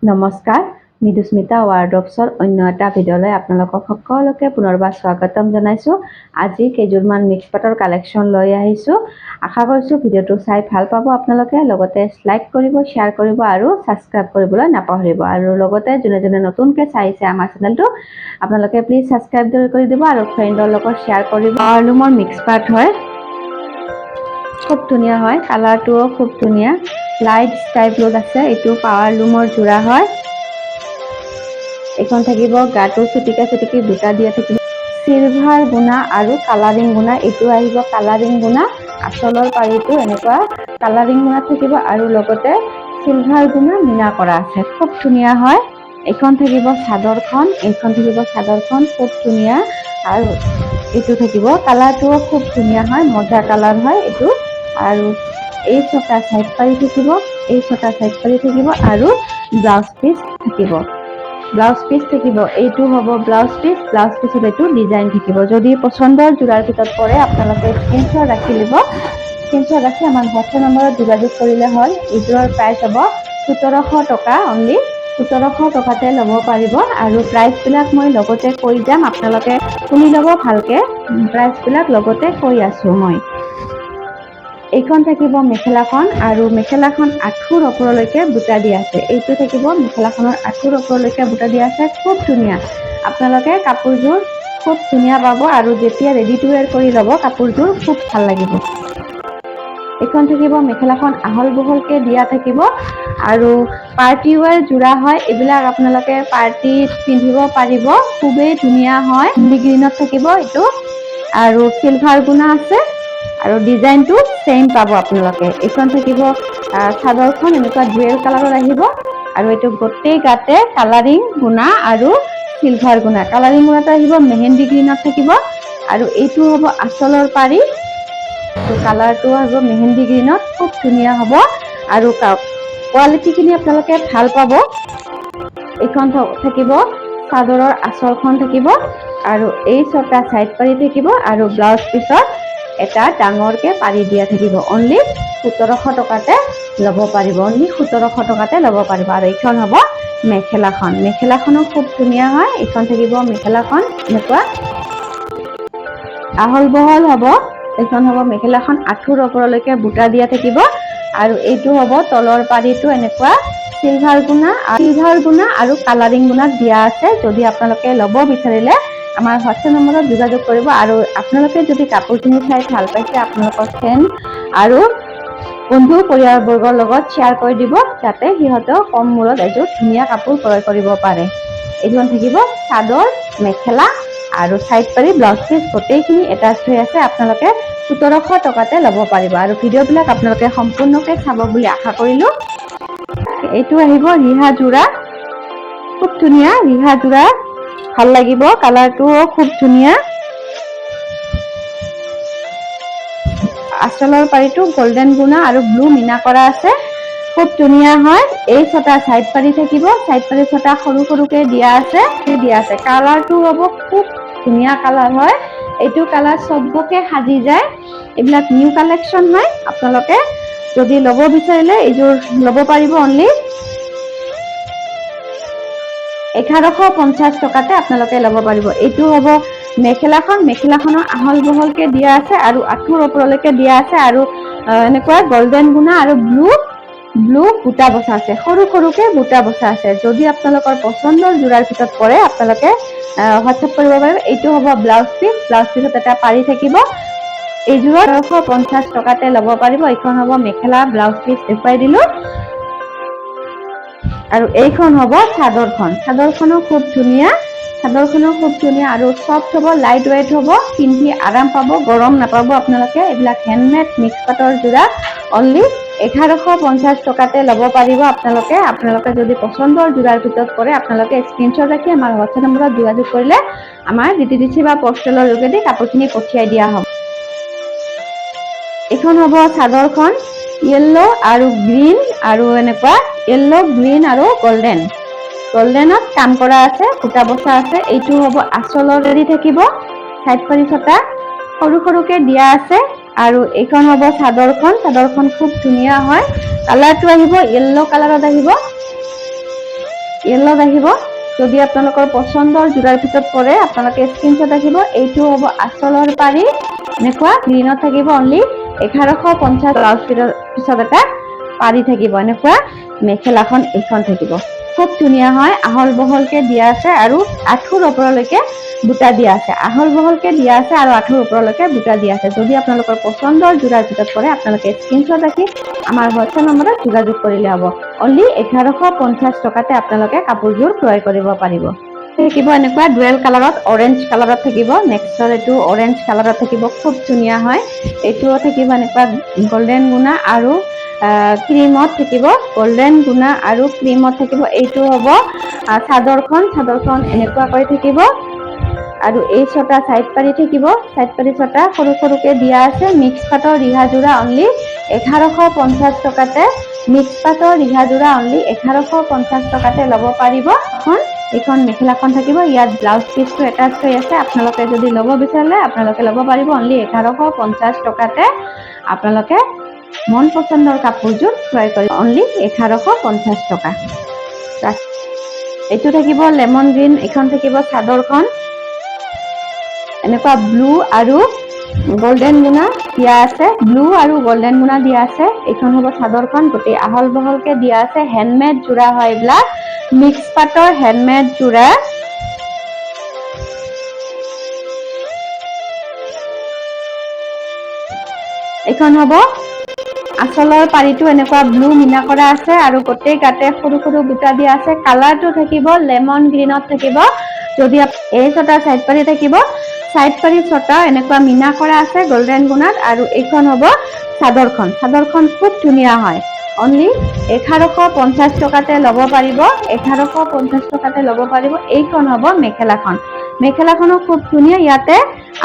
নমস্কাৰ, মৃদুস্মিতা ৱাৰ্ডৰবছৰ অন্য এটা ভিডিঅ'লৈ আপোনালোকক সকলোকে পুনৰবাৰ স্বাগতম জনাইছোঁ। আজি কেইযোৰমান মিক্স পাটৰ কালেকশ্যন লৈ আহিছোঁ। আশা কৰিছোঁ ভিডিঅ'টো চাই ভাল পাব আপোনালোকে। লগতে লাইক কৰিব, শ্বেয়াৰ কৰিব আৰু ছাবস্ক্ৰাইব কৰিবলৈ নাপাহৰিব। আৰু লগতে যোনে যোনে নতুনকৈ চাইছে আমাৰ চেনেলটো, আপোনালোকে প্লিজ ছাবস্ক্ৰাইব কৰি দিব আৰু ফ্ৰেণ্ডৰ লগত শ্বেয়াৰ কৰিব। পাৱাৰলুমৰ মিক্স পাট হয়, খুব ধুনীয়া হয়। কালাৰটোও খুব ধুনীয়া, লাইট স্কাই ব্লুত আছে। এইটো পাৱাৰ লুমৰ যোৰা হয়। এইখন থাকিব গাটো চিটিকা চিটিকি বুটা দিয়া থাকিব, চিলভাৰ গুণা আৰু কালাৰিং গুণা। এইটো আহিব কালাৰিং গুণা। আচলৰ পাৰিটো এনেকুৱা কালাৰিং গুণা থাকিব আৰু লগতে চিলভাৰ গুণা মীনা কৰা আছে। খুব ধুনীয়া হয়। এইখন থাকিব চাদৰখন, এইখন থাকিব চাদৰখন, খুব ধুনীয়া। আৰু এইটো থাকিব কালাৰটোও খুব ধুনীয়া হয়, মজা কালাৰ হয় এইটো। আৰু এই ছটা চাইড পাৰি থাকিব, এই ছটা চাইড পাৰি থাকিব আৰু ব্লাউজ পিচ থাকিব, ব্লাউজ পিচ থাকিব। এইটো হ'ব ব্লাউজ পিচ। ব্লাউজ পিচত এইটো ডিজাইন থাকিব। যদি পচন্দৰ যোৰাৰ ভিতৰত পৰে, আপোনালোকে স্ক্ৰীনশ্বট ৰাখি ল'ব। স্ক্ৰীনশ্বট ৰাখি আমাৰ হোৱাটছএপ নম্বৰত যোগাযোগ কৰিলে হ'ল। এইযোৰৰ প্ৰাইচ হ'ব 1700 টকা। অনলি 1700 টকাতে ল'ব পাৰিব। আৰু প্ৰাইচবিলাক মই লগতে কৈ যাম, আপোনালোকে শুনি ল'ব ভালকে। প্ৰাইচবিলাক লগতে কৈ আছোঁ মই। এইখন থাকিব মেখেলাখন আৰু মেখেলাখন আঁঠুৰ ওপৰলৈকে বুটা দিয়া আছে। এইটো থাকিব মেখেলাখনৰ আঁঠুৰ ওপৰলৈকে বুটা দিয়া আছে। খুব ধুনীয়া। আপোনালোকে কাপোৰযোৰ খুব ধুনীয়া পাব আৰু যেতিয়া ৰেডি টু ৱেৰ কৰি ল'ব, কাপোৰযোৰ খুব ভাল লাগিব। এইখন থাকিব মেখেলাখন, আহল বহলকে দিয়া থাকিব আৰু পাৰ্টি ৱেৰ যোৰা হয় এইবিলাক। আপোনালোকে পাৰ্টিত পিন্ধিব পাৰিব। খুবেই ধুনীয়া হয়। গ্ৰীণত থাকিব এইটো আৰু চিলভাৰ গুণা আছে আৰু ডিজাইনটো ছেইম পাব আপোনালোকে। এইখন থাকিব চাদৰখন, এনেকুৱা জুৱেল কালাৰৰ আহিব আৰু এইটো গোটেই গাতে কালাৰিং গুণা আৰু চিলভাৰ গুণা। কালাৰিং গুণাটো আহিব মেহেন্দি গ্ৰীণত থাকিব আৰু এইটো হ'ব আচলৰ পাৰি। কালাৰটো আহিব মেহেন্দি গ্ৰীণত, খুব ধুনীয়া হ'ব আৰু কোৱালিটিখিনি আপোনালোকে ভাল পাব। এইখন থাকিব চাদৰৰ আচলখন থাকিব আৰু এই ছটা চাইড পাৰি থাকিব আৰু ব্লাউজ পিছত এটা ডাঙৰকে পাৰি দিয়া থাকিব। অনলি 1700 টকাতে ল'ব পাৰিব, অনলি 1700 টকাতে ল'ব পাৰিব। আৰু এইখন হ'ব মেখেলাখন। মেখেলাখনো খুব ধুনীয়া হয়। এইখন থাকিব মেখেলাখন, এনেকুৱা আহল বহল হ'ব। এইখন হ'ব মেখেলাখন, আঁঠুৰ ওপৰলৈকে বুটা দিয়া থাকিব আৰু এইটো হ'ব তলৰ পাৰিটো, এনেকুৱা চিলভাৰ গুণা, চিলভাৰ গুণা আৰু কালাৰিং গুণাত দিয়া আছে। যদি আপোনালোকে ল'ব বিচাৰিলে আমাৰ হোৱাটছএপ নম্বৰত যোগাযোগ কৰিব। আৰু আপোনালোকে যদি কাপোৰখিনি চাই ভাল পাইছে, আপোনালোকৰ ফ্ৰেণ্ড আৰু বন্ধু পৰিয়ালবৰ্গৰ লগত শ্বেয়াৰ কৰি দিব, যাতে সিহঁতেও কম মূলত এযোৰ ধুনীয়া কাপোৰ ক্ৰয় কৰিব পাৰে। এইখন থাকিব চাদৰ, মেখেলা আৰু চাইড পাৰি, ব্লাউজ পিচ গোটেইখিনি এটাচ হৈ আছে। আপোনালোকে 1700 টকাতে ল'ব পাৰিব আৰু ভিডিঅ'বিলাক আপোনালোকে সম্পূৰ্ণকে চাব বুলি আশা কৰিলোঁ। এইটো আহিব ৰিহা যোৰা, খুব ধুনীয়া ৰিহা যোৰা, ভাল লাগিব। কালাৰটোও খুব ধুনীয়া। আচলৰ পাৰিটো গল্ডেন গুণা আৰু ব্লু মীনা কৰা আছে। খুব ধুনীয়া হয়। এই ছটা চাইড পাৰি থাকিব। চাইড পাৰি ছটা সৰু সৰুকে দিয়া আছে, দিয়া আছে। কালাৰটো হ'ব খুব ধুনীয়া কালাৰ হয়। এইটো কালাৰ চবকে সাজি যায়। এইবিলাক নিউ কালেকশ্যন হয়। আপোনালোকে যদি ল'ব বিচাৰিলে এইযোৰ ল'ব পাৰিব। অনলি 1150 টকাতে আপোনালোকে ল'ব পাৰিব। এইটো হ'ব মেখেলাখন। মেখেলাখনৰ আহল বহলকে দিয়া আছে আৰু আঁঠুৰ ওপৰলৈকে দিয়া আছে আৰু এনেকুৱা গল্ডেন গুণা আৰু ব্লু ব্লু বুটা বচা আছে, সৰু সৰুকে বুটা বচা আছে। যদি আপোনালোকৰ পচন্দৰ যোৰাৰ ভিতৰত পৰে, আপোনালোকে হোৱাটছএপ কৰিব পাৰিব। এইটো হ'ব ব্লাউজ পিচ। ব্লাউজ পিচত এটা পাৰি থাকিব। এইযোৰত 1150 টকাতে ল'ব পাৰিব। এইখন হ'ব মেখেলা, ব্লাউজ পিচ দেখুৱাই দিলো। আৰু এইখন হ'ব চাদৰখন। চাদৰখনো খুব ধুনীয়া, চাদৰখনো খুব ধুনীয়া আৰু চফ্ট হ'ব, লাইট ৱেইট হ'ব। পিন্ধি আৰাম পাব, গৰম নাপাব আপোনালোকে। এইবিলাক হেণ্ডমেড মিক্স পাটৰ যোৰা, অনলি 1150 টকাতে ল'ব পাৰিব আপোনালোকে। আপোনালোকে যদি পচন্দৰ যোৰাৰ ভিতৰত পৰে, আপোনালোকে স্ক্ৰীনশ্বট ৰাখি আমাৰ হোৱাটছএপ নম্বৰত যোগাযোগ কৰিলে আমাৰ ডিটিডিচি বা পষ্টেলৰ যোগেদি কাপোৰখিনি পঠিয়াই দিয়া হ'ব। এইখন হ'ব চাদৰখন, য়েল্ল' আৰু গ্ৰীণ আৰু এনেকুৱা য়েল্ল', গ্ৰীণ আৰু গল্ডেন। গল্ডেনত কাম কৰা আছে, বুটা বচা আছে। এইটো হ'ব আচলৰ হেৰি থাকিব, চাইড পাৰি ছটা সৰু সৰুকে দিয়া আছে। আৰু এইখন হ'ব চাদৰখন। চাদৰখন খুব ধুনীয়া হয়। কালাৰটো আহিব য়েল্ল' কালাৰত আহিব। য়েল্লত আহিব। যদি আপোনালোকৰ পচন্দৰ যোৰাৰ ভিতৰত পৰে, আপোনালোকে স্ক্ৰীনশ্বট ৰাখিব। এইটো হ'ব আচলৰ পাৰি, এনেকুৱা গ্ৰীণত থাকিব, অনলি 1150। ব্লাউজ পিছত এটা পাৰি থাকিব এনেকুৱা। মেখেলাখন এইখন থাকিব, খুব ধুনীয়া হয়। আহল বহলকে দিয়া আছে আৰু আঁঠুৰ ওপৰলৈকে বুটা দিয়া আছে। আহল বহলকে দিয়া আছে আৰু আঁঠুৰ ওপৰলৈকে বুটা দিয়া আছে। যদি আপোনালোকৰ পচন্দৰ যোৰাৰ ভিতৰত পৰে, আপোনালোকে স্ক্ৰীনশ্বট ৰাখি আমাৰ হোৱাটছএপ নম্বৰত যোগাযোগ কৰিলে হ'ব। অনলি 1150 টকাতে আপোনালোকে কাপোৰযোৰ ক্ৰয় কৰিব পাৰিব। থাকিব এনেকুৱা ডুৱেল কালাৰত, অৰেঞ্জ কালাৰত থাকিব। নেক্সটৰ এইটো অৰেঞ্জ কালাৰত থাকিব, খুব ধুনীয়া হয়। এইটোও থাকিব এনেকুৱা গল্ডেন গুণা আৰু ক্ৰীমত থাকিব। গল্ডেন গুণা আৰু ক্ৰীমত থাকিব। এইটো হ'ব চাদৰখন। চাদৰখন এনেকুৱাকৈ থাকিব আৰু এই ছটা চাইড পাৰি থাকিব। চাইড পাৰি ছটা সৰু সৰুকে দিয়া আছে। মিক্স পাটৰ ৰিহা যোৰা অনলি 1150 টকাতে। মিক্স পাটৰ ৰিহা যোৰা অনলি 1150 টকাতে ল'ব পাৰিব। এইখন মেখেলাখন থাকিব। ইয়াত ব্লাউজ পিচটো এটাচ হৈ আছে। আপোনালোকে যদি ল'ব বিচাৰিলে, আপোনালোকে ল'ব পাৰিব। অনলি 1150 টকাতে আপোনালোকে মন পচন্দৰ কাপোৰযোৰ ক্ৰয় কৰি, অনলি 1150 টকা। এইটো থাকিব লেমন গ্ৰীণ। এইখন থাকিব চাদৰখন। এনেকুৱা ব্লু আৰু গল্ডেন গুণা দিয়া আছে। ব্লু আৰু গল্ডেন গুণা দিয়া আছে। এইখন হ'ব চাদৰখন। গোটেই আহল বহলকে দিয়া আছে। হেণ্ডমেড যোৰা হয় এইবিলাক, মিক্স পাটৰ হেণ্ডমেড যোৰা। এইখন হ'ব আচলৰ পাৰিটো। এনেকুৱা ব্লু মীনা কৰা আছে আৰু গোটেই গাতে সৰু সৰু বুটা দিয়া আছে। কালাৰটো থাকিব লেমন গ্ৰীণত থাকিব। যদি এই ছটা চাইড পাৰি থাকিব। চাইড পাৰি ছটা এনেকুৱা মীনা কৰা আছে গল্ডেন গুণাত। আৰু এইখন হ'ব চাদৰখন। চাদৰখন খুব ধুনীয়া হয়। অনলি 1150 টকাতে ল'ব পাৰিব। 1150 টকাতে ল'ব পাৰিব। এইখন হ'ব মেখেলাখন। মেখেলাখনো খুব ধুনীয়া। ইয়াতে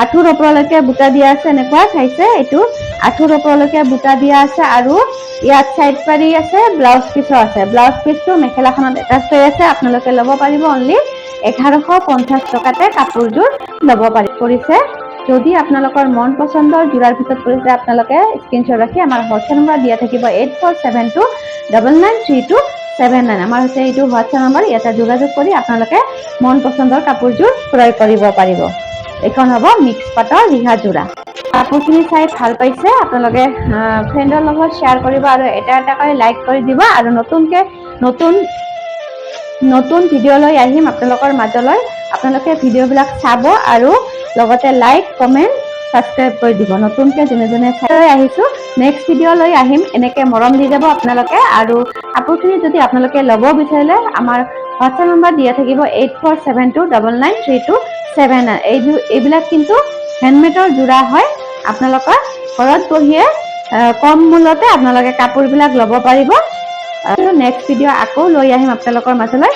আঁঠুৰ ওপৰলৈকে বুটা দিয়া আছে। এনেকুৱা চাইছে, এইটো আঁঠুৰ ওপৰলৈকে বুটা দিয়া আছে আৰু ইয়াত চাইড পাৰি আছে। ব্লাউজ পিচো আছে। ব্লাউজ পিচটো মেখেলাখনত এটাচ হৈ আছে। আপোনালোকে ল'ব পাৰিব। অনলি 1150 টকাতে কাপোৰযোৰ ল'ব পাৰি পৰিছে। যদি আপোনালোকৰ মন পচন্দৰ যোৰাৰ ভিতৰত পৰিছে, আপোনালোকে স্ক্ৰীনশ্বট ৰাখি আমাৰ হোৱাটছএপ নম্বৰ দিয়া থাকিব 8472993279। আমাৰ হৈছে এইটো হোৱাটছএপ নম্বৰ। ইয়াতে যোগাযোগ কৰি আপোনালোকে মন পচন্দৰ কাপোৰযোৰ ক্ৰয় কৰিব পাৰিব। এইখন হ'ব মিক্স পাটৰ ৰিহা যোৰা। কাপোৰখিনি চাই ভাল পাইছে, আপোনালোকে ফ্ৰেণ্ডৰ লগত শ্বেয়াৰ কৰিব আৰু এটা এটাকৈ লাইক কৰি দিব। আৰু নতুনকৈ নতুন নতুন ভিডিঅ' লৈ আহিম আপোনালোকৰ মাজলৈ। আপোনালোকে ভিডিঅ'বিলাক চাব আৰু লগতে লাইক, কমেণ্ট, ছাবস্ক্ৰাইব কৰি দিব। নতুনকৈ যোনে যোনে চাই আহিছোঁ, নেক্সট ভিডিঅ' লৈ আহিম। এনেকৈ মৰম দি যাব আপোনালোকে। আৰু কাপোৰখিনি যদি আপোনালোকে ল'ব বিচাৰিলে, আমাৰ হোৱাটছএপ নম্বৰ দিয়া থাকিব 8472993279। এইবিলাক কিন্তু হেণ্ডমেডৰ যোৰা হয়। আপোনালোকৰ ঘৰত বহিয়ে কম মূল্যতে আপোনালোকে কাপোৰবিলাক ল'ব পাৰিব। নেক্সট ভিডিঅ' আকৌ লৈ আহিম আপোনালোকৰ মাজলৈ।